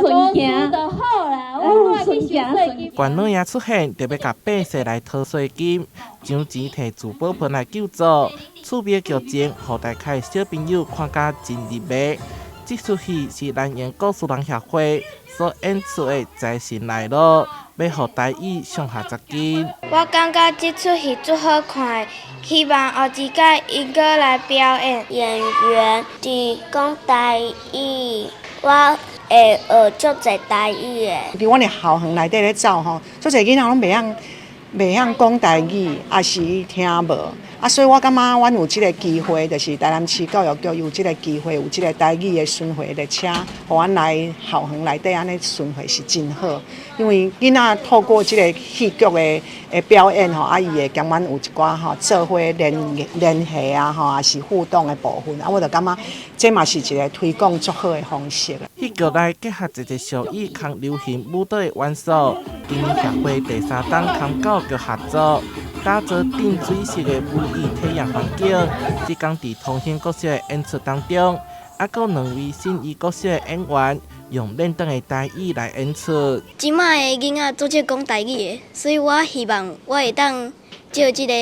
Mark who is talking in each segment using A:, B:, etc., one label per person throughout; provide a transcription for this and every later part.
A: 順行就好啦，我順行順。
B: 元老爺出現，特別共百姓來討稅金，將錢提聚寶盆來救助，趣味劇情，予大家小朋友看甲真入迷。這齣戲是南營故事人協會所演出的《財神來囉》，欲予台語上下十斤。
C: 我感覺這齣戲足好看的，希望後一擺𪜶閣來表演。
D: 演員佇講台語，我會學足濟台語的。
E: 佇阮的校園內底咧走吼，足濟囡仔攏袂曉講台語，抑是聽無。啊，所以我感覺阮有這个機會，就是台南市教育局有這个機會，有這个台語的巡迴列車，予阮來校園內底按呢巡迴是真好。因為囡仔透過這个戲劇的表演吼，啊，伊會共阮有一寡吼做伙聯繫啊吼，抑是互動的部分。啊，我就感覺這嘛是一个推廣足好的方式。
B: 戲劇內結合一個俗語佮流行舞蹈的元素，今年協會第三冬佮教育局合作，打造鎮水式的舞藝體驗環境。這工佇同興國小的演出當中，猶閣兩位信義國小的演員用練轉的台語來演出。
D: 這擺的囡仔足少講台語的，所以我希望我會當藉這個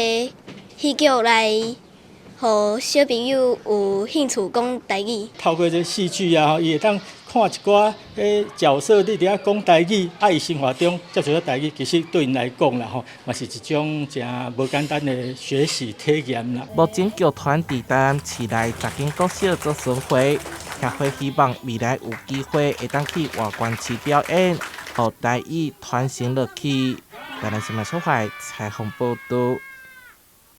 D: 戲劇來，予小朋友有興趣講台語。
F: 透過這戲劇啊，伊會當看一寡彼角色佇遐講台語，啊，伊生活中接觸到台語，其實對𪜶來講啦吼，嘛是一種誠無簡單的學習體驗啦。
B: 目前劇團佇台南市內十間國小做巡迴，協會希望未來有機會會當去外縣市表演，予台語傳承落去。台南新聞出來採訪報導。